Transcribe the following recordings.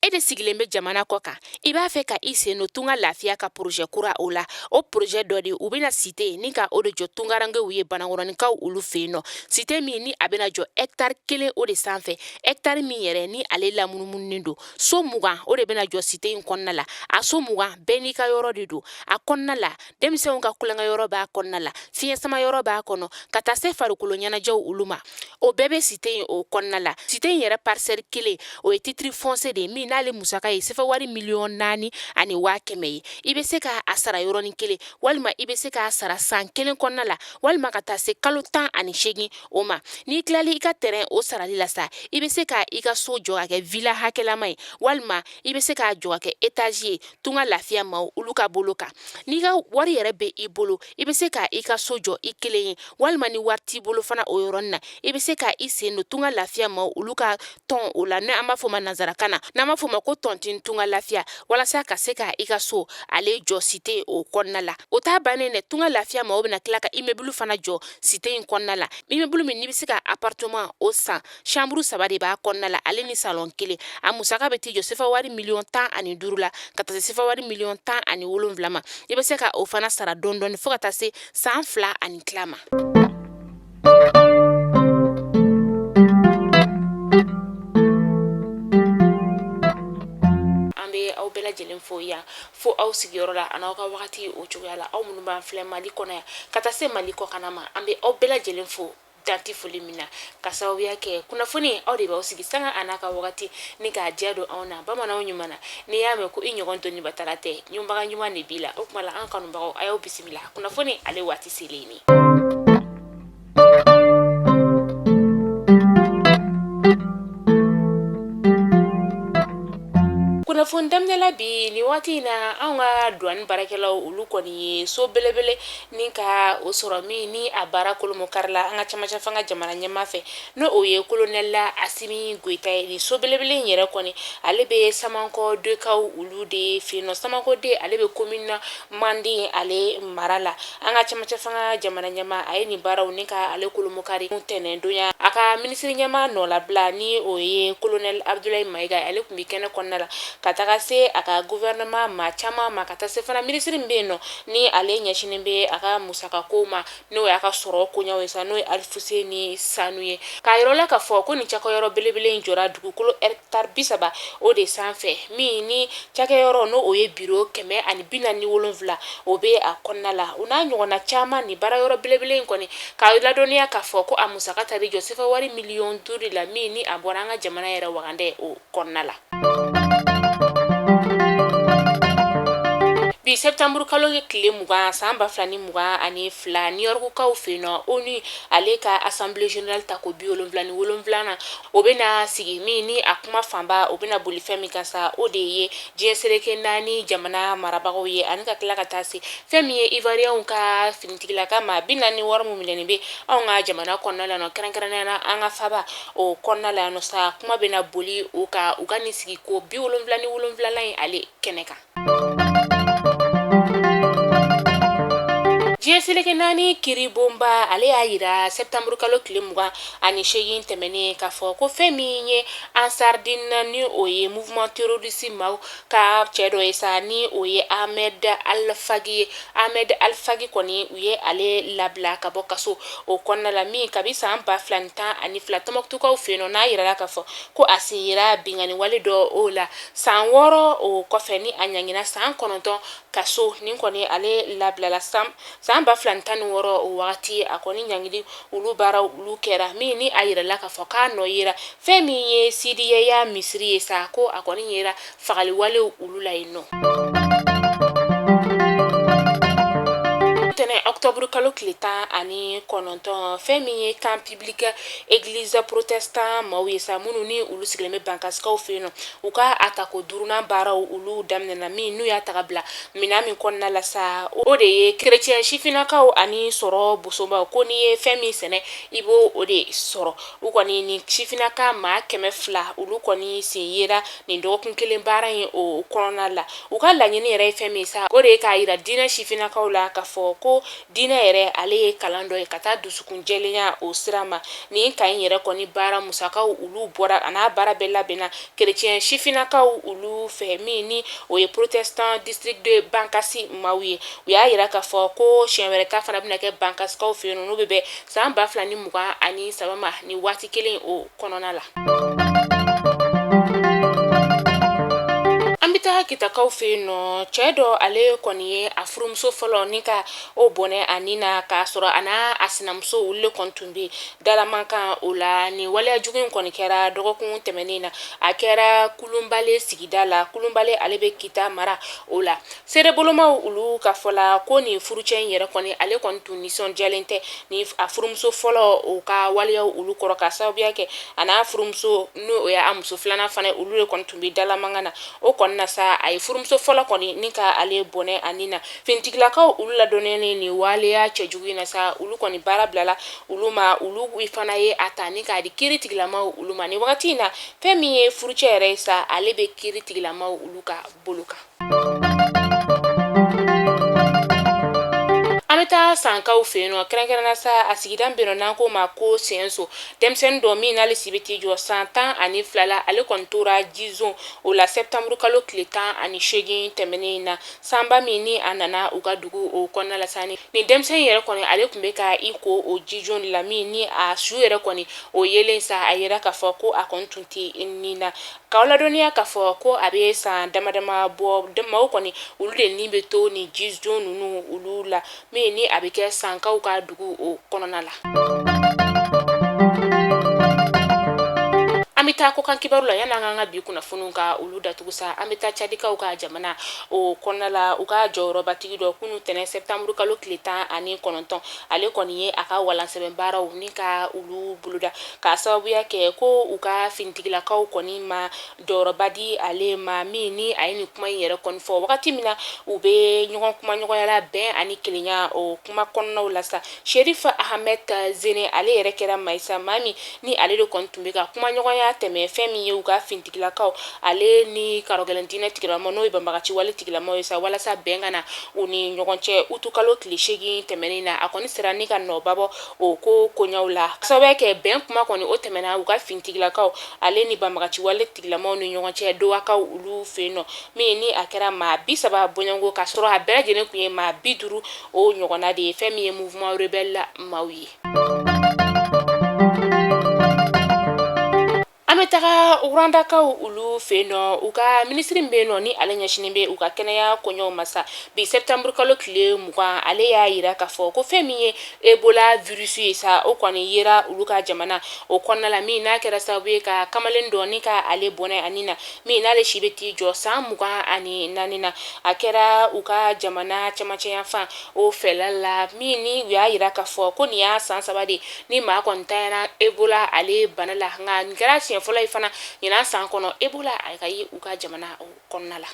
E de sigilen bɛ jamana kɔ kan, i b'a fɛ ka i sen don Tunga Lafiya ka projet kura o la. O projet dɔ de, u bɛna cité ni ka o de jɔ tungarankew ye, Banankɔrɔninkaw olu fɛ yen nɔ. Cité min ni a bɛna jɔ hectare 1 o de sanfɛ, hectare min yɛrɛ ni ale lamunumununen don. So 20 o de bɛna jɔ cité in kɔnɔna la. A so 20 bɛɛ n'i ka yɔrɔ de don a kɔnɔna la. Denmisɛnw ka tulonkɛ yɔrɔ b'a kɔnɔna la, fiɲɛ sama yɔrɔ b'a kɔnɔ, ka taa se farikolo ɲɛnajɛw olu ma. O bɛɛ bɛ cité in o kɔnɔna la. Cité in yɛrɛ parcelle 1, o ye titre foncier de ye min n'ale musaka ye sefa wari 4,1 miliyɔn ye. I bɛ se k'a sara yɔrɔnin kelen, walima i bɛ se k'a sara san 1 kɔnɔna la, walima ka taa se kalo 18 o ma. N'i tilali i ka terrain o sarali la sa, i bɛ se ka i ka so jɔ ka kɛ villa hakɛlama ye, walima i bɛ se k'a jɔ ka kɛ étage ye. Tunga Lafiya maaw olu ka bolo kan, n'i ka wari yɛrɛ bɛ i bolo, i bɛ se ka i ka so jɔ i kelen ye, walima ni wari t'i bolo fana, o yɔrɔnin na, i bɛ se ka i sen don Tunga Lafiya maaw olu ka tɔn o la, n'an b'a fɔ ma nansarakan na, n'an b'a fɔ ma ko tontine Tunga Lafiya, walasa ka se ka i ka so ale jɔ cité o kɔnɔna la. O t'a bannen dɛ. Tunga Lafiya maaw bɛna tila ka immeuble fana jɔ cité in kɔnɔna la, immeuble min n'i bɛ se ka appartement o san, chambre 3 de b'a kɔnɔna la, ale ni salon 1. A musaka bɛ t'i jɔ sefa wari 15 miliyɔn la, ka taa se sefa wari 17 miliyɔn ma. I bɛ se ka o fana sara dɔɔni dɔɔni fo ka taa se san 2 ani tila ma. An bɛ aw bɛɛ lajɛlen fo yan fo aw sigiyɔrɔ la, an'aw ka wagati o cogoya la. Aw minnu b'an filɛ Mali kɔnɔ yan, ka taa se Mali kɔkanna ma, an bɛ aw bɛɛ lajɛlen fo dan tɛ foli min na, ka sababuya kɛ kunnafoni aw de b'aw sigi sanga a n'a ka wagati ni k'a diya don anw na. Bamananw ɲuman na, n'i y'a mɛn ko i ɲɔgɔn dɔnnibatala tɛ, ɲumanbaga ɲuman de b'i la. O tuma la, an kanubagaw, a y'aw bisimila kunnafoni ale waati selen ni. Kunnafoni daminɛ la bi nin waati in na, anw ka douane baarakɛlaw olu kɔni ye so belebele ni ka o sɔrɔ min ni a baara kolomokarila an ka camancɛ fanga jamana ɲɛmaa fɛ, n'o o ye kolonɛli Asimi Goyita ye. Nin so belebele in yɛrɛ kɔni, ale bɛ Samankɔ dekaw olu de fɛ yen nɔ. Samankɔ deux, ale bɛ commune Manden ale mara la. An ka camancɛ fanga jamana ɲɛmaa, a ye nin baaraw ni ka ale kolomokari ntɛnɛndonya. A ka minisiri ɲɛmaa nɔlabila, ni o ye kolonɛli Abudulayi Mayiga, ale tun bɛ kɛnɛ kɔnɔna la, ka taga se a ka gouvernement maa caman ma, ka taa se fana minisiri min bɛ yen nɔ ni ale ɲɛsinnen bɛ a ka musakako ma, n'o y'a ka sɔrɔ koɲaw ye sa, n'o ye Alifuseni Sanu ye, k'a yira la k'a fɔ ko nin cakɛyɔrɔ belebele in jɔra dugukolo hectare 30 o de sanfɛ, min ni cakɛyɔrɔ n'o o ye biro 147, o bɛ a kɔnɔna la, o n'a ɲɔgɔnna caman. Nin baarayɔrɔ belebele in kɔni, k'a ladɔnniya k'a fɔ ko a musaka taar'i jɔ sefa wari 5 miliyɔn de la, min ni a bɔra an ka jamana yɛrɛ wagandɛ o kɔnɔna la. Bi septembre kalo tile 20 san 2022, New York kaw fɛ yen nɔ, ONU ale ka assemblée générale tako 77nan, o bɛna sigi, min ni a kuma fanba o bɛna boli fɛn min kan sa, o de ye diɲɛ seleke 4 jamana marabagaw ye, ani ka tila ka taa se fɛn min ye Ivoirienw ka finitigilaka maa 46 min minɛnen bɛ anw ka jamana kɔnɔna la nɔ, kɛrɛnkɛrɛnnenya la an ka faba o kɔnɔna la yan nɔ sa. Kuma bɛna boli o kan u ka nin sigi ko 77nan in ale kɛnɛ kan. Diɲɛ seleke 4 kiribonba ale y'a yira septembre kalo tile 28 tɛmɛnen k'a fɔ ko fɛn min ye Ansardine, ni o ye mouvement terroriste maaw ka cɛ dɔ ye sa, ni o ye Ahmed Alfagi ye. Ahmed Alfagi kɔni, u ye ale labila ka bɔ kaso o kɔnɔna la, min kabi san 2012 Tɔnbɔkutukaw fɛ yen nɔ, n'a yirala k'a fɔ ko a sen yera binkanni wale dɔ o la. San 6 o kɔfɛ, ni a ɲangina san 9 kaso, nin kɔni ale labilala san 2016. O wagati a kɔni ɲangili olu baaraw olu kɛra, min ni a yirala k'a fɔ k'a nɔ yera fɛn min ye Sidiyaya misiri ye sa, ko a kɔni yera fagali walew olu la yen nɔ. Ntɛnɛn octobre kalo tile 19, fɛn min ye camp public église protestant maaw ye sa, minnu ni olu sigilen bɛ Bankasikaw fɛ yen nɔ, u ka a tako duurunan baaraw olu daminɛna, min n'u y'a taga bila minɛn min kɔnɔna la sa, o de ye chrétien sifinnakaw ani sɔrɔ bosobaw, ko n'i ye fɛn min sɛnɛ, i b'o o de sɔrɔ. U kɔni ni sifinnaka maa 200 olu kɔni sen yera nin dɔgɔkun kelen baara in o kɔnɔna la. U ka laɲini yɛrɛ ye fɛn min sa, o de ye k'a yira diinɛ sifinnakaw la k'a fɔ ko diinɛ yɛrɛ yɛrɛ ale ye kalan dɔ ye ka taa dusukun jɛlenya o sira ma. Nin camp in yɛrɛ kɔni baara musakaw olu bɔra a n'a baara bɛɛ labɛnna kerecɛn sifinnakaw olu fɛ, min ni o ye protestant district de Bankasi maaw ye. U y'a yira k'a fɔ ko siɲɛ wɛrɛ ta fana bɛna kɛ Bankasikaw fɛ yen, n'o bɛ bɛn san 2023 ma ni waati kelen o kɔnɔna la. An bɛ taa Kitakaw fɛ yen nɔ. Cɛ dɔ ale kɔni ye a furumuso fɔlɔ ni ka o bɔnɛ a ni na, k'a sɔrɔ a n'a a sinamuso olu de kɔni tun bɛ dalamankan o la. Nin waleya jugu in kɔni kɛra dɔgɔkun tɛmɛnen na, a kɛra Kulunbale sigida la. Kulunbale ale bɛ Kita mara o la. Seerebolomaw olu ka fɔ la ko nin furucɛ in yɛrɛ kɔni ale kɔni tun nisɔndiyalen tɛ ni a furumuso fɔlɔ o ka waleyaw olu kɔrɔ, ka sababuya kɛ a n'a furumuso n'o ye a muso filanan fana olu de kɔni tun bɛ dalamankan na. O kɔni na sa, a ye furumuso fɔlɔ kɔni ni ka ale bɔnɛ a ni na. Finitigilakaw olu ladɔnniyalen nin waleya cɛjugu in na sa, olu kɔni baara bilala olu ma. Olu fana ye a ta ni k'a di kiiri tigilamaw olu ma. Nin wagati in na, fɛn min ye furucɛ yɛrɛ ye sa, ale bɛ kiiri tigilamaw olu ka bolo kan. An bɛ taa Sankaw fɛ yen nɔ, kɛrɛnkɛrɛnna sa a sigida bɛ yen nɔ n'an k'o ma ko Sɛnso. Denmisɛnnin dɔ min n'ale si bɛ t'i jɔ san 12 la, ale kɔni tora jizon o la sɛtanburu kalo tile 18 tɛmɛnen in na, sanba min ni a nana u ka dugu o kɔnɔna la sa. Nin denmisɛnnin yɛrɛ kɔni ale tun bɛ ka i ko o jizon de la, min ni a su yɛrɛ kɔni o yelen sa, a yira k'a fɔ ko a kɔni tun tɛ ni na. K'aw ladɔnniya k'a fɔ ko a bɛ san dama dama bɔ, maaw kɔni olu de ni bɛ to nin jizon ninnu olu la, min ni a bɛ kɛ Sankaw ka dugu o kɔnɔna la. An bɛ taa kɔkan kibaru la. Yanni an ka bi kunnafoniw ka olu datugu sa, an bɛ taa Cadikaw ka jamana o kɔnɔna la. U ka jɔyɔrɔbatigi dɔ kunun tɛnɛn sɛtanburu kalo tile 19, ale kɔni ye a ka walansɛbɛn baaraw ni ka olu boloda, k'a sababuya kɛ ko u ka finitigilakaw kɔni ma jɔyɔrɔba di ale ma. Min ni a ye nin kuma in yɛrɛ kɔni fɔ wagati min na u bɛ ɲɔgɔn kuma ɲɔgɔnya la bɛn ani kelenya o kuma kɔnɔnaw la sa, Sherif Ahmed Zene ale yɛrɛ kɛra maa ye sa, maa min ni ale de kɔni tun bɛ ka kuma ɲɔgɔnya tɛmɛ fɛn min ye u ka finitigilakaw ale ni karɔgɛlɛn diinɛ tigilamaw, n'o ye banbagaci wale tigilamaw ye sa, walasa bɛn ka na u ni ɲɔgɔn cɛ. Utukalo tile 8 tɛmɛnen na, a kɔni sera ni ka nɔba bɔ o ko koɲaw la, sababu kɛ bɛn kuma kɔni o tɛmɛna u ka finitigilakaw ale ni banbagaci wale tigilamaw ni ɲɔgɔn cɛ Dowakaw olu fɛ yen nɔ, min ni a kɛra maa 30 bɔɲɔgɔnko, k'a sɔrɔ a bɛɛ lajɛlen tun ye maa 50 o ɲɔgɔnna de ye, fɛn min ye mouvement rebelle la maaw ye. An bɛ taga Rwandakaw olu fɛ yen nɔ. U ka minisiri min bɛ yen nɔ ni ale ɲɛsinnen bɛ u ka kɛnɛya koɲɛw ma sa, bi septembre kalo tile 20, ale y'a yira k'a fɔ ko fɛn min ye Ebola virus ye sa, o kɔni yera olu ka jamana o kɔnɔna la, min n'a kɛra sababu ye ka kamalen dɔ ni ka ale bɔnɛ a ni na, min n'ale si bɛ t'i jɔ san 24 na. A kɛra u ka jamana cɛmancɛ yanfan o fɛla la, min ni u y'a yira k'a fɔ ko nin y'a san 3 de ni maa kɔni tanyana Ebola ale bana la, nka nin kɛra siɲɛ fɔlɔ ye fana ɲinan san kɔnɔ Ebola a ka ye u ka jamana o kɔnɔna la.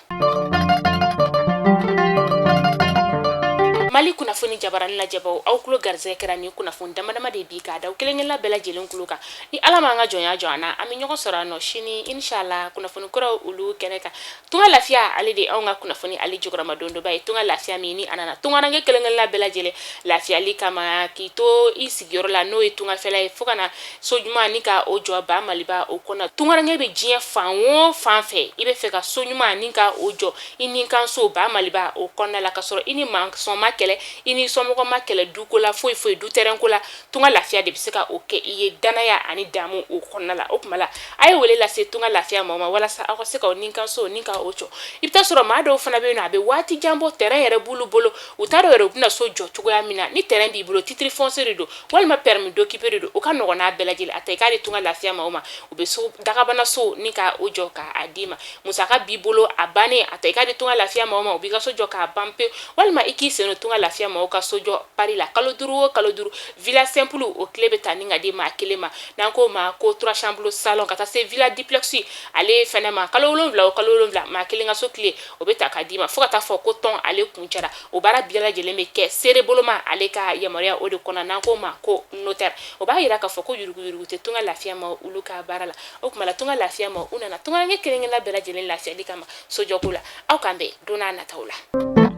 Mali kunnafoni jabarani lajɛbaw, aw tulo garisɛgɛ kɛra nin kunnafoni dama dama de bi k'a da kelen-kelenna bɛɛ lajɛlen tulo kan. Ni Ala m'an ka jɔnya jɔ an na, an bɛ ɲɔgɔn sɔrɔ a nɔ sini inshallah kunnafoni kuraw olu kɛnɛ kan. Tunga lafiya ale de anw ka kunnafoni ale jukɔrɔmadondonba ye. Tunga lafiya min ni a nana tungaranke kelen-kelenna bɛɛ lajɛlen lafiyali kama, k'i to i sigiyɔrɔ la n'o ye tungafɛla ye, fo ka na so ɲuman ni ka o jɔ ba Maliba o kɔnɔ. Tungaranke bɛ diɲɛ fan o fan fɛ, i bɛ fɛ ka so ɲuman ni ka o jɔ i ni kan so ba Maliba o kɔnɔna la, ka sɔrɔ i ni maçon ma kɛlɛ, i ni somɔgɔ ma kɛlɛ duko la, foyi foyi du terrain ko la, Tunga lafiya de bɛ se ka o kɛ i ye danaya ani damu o kɔnɔna la. O tuma la, a ye wele lase Tunga lafiya maaw ma walasa aw ka se k'aw ni kan so ni ka o jɔ. I bɛ taa sɔrɔ maa dɔw fana bɛ yen nɔ, a bɛ waati jan bɔ, terrain yɛrɛ b'olu bolo, u t'a dɔn yɛrɛ u bɛna so jɔ cogoya min na. Ni terrain b'i bolo, titre foncier de don walima permis d'occuper de don, o ka nɔgɔn n'a bɛɛ lajɛlen. A ta i k'a di Tunga lafiya maaw ma, u bɛ so dagabana so ni ka o jɔ k'a d'i ma. Musaka b'i bolo a bannen, a ta i k'a di Tunga lafiya maaw ma, u b'i ka so jɔ k'a ban pewu. Walima i k'i sen don Tunga lafiya maaw ka sojɔ pari la, kalo 5 o kalo 5, villa simple o clé bɛ ta ni ka di maa kelen ma, n'an k'o ma ko 3 chambres salon, ka taa se villa duplex ale fɛnɛ ma, kalo 7 o kalo 7, maa kelen ka so clé o bɛ ta ka d'i ma, fo ka taa fɔ ko tɔn ale kuncɛra. O baara bɛɛ lajɛlen bɛ kɛ seere boloma ale ka yamaruya o de kɔnɔ, n'an k'o ma ko notaire. O b'a yira k'a fɔ ko yuruguyurugu tɛ Tunga lafiya ma olu ka baara la. O tuma la, Tunga lafiya ma u nana tungaranke kelen-kelenna bɛɛ lajɛlen lafiyali kama sojɔko la. Aw k'an bɛn don n'a nataw la.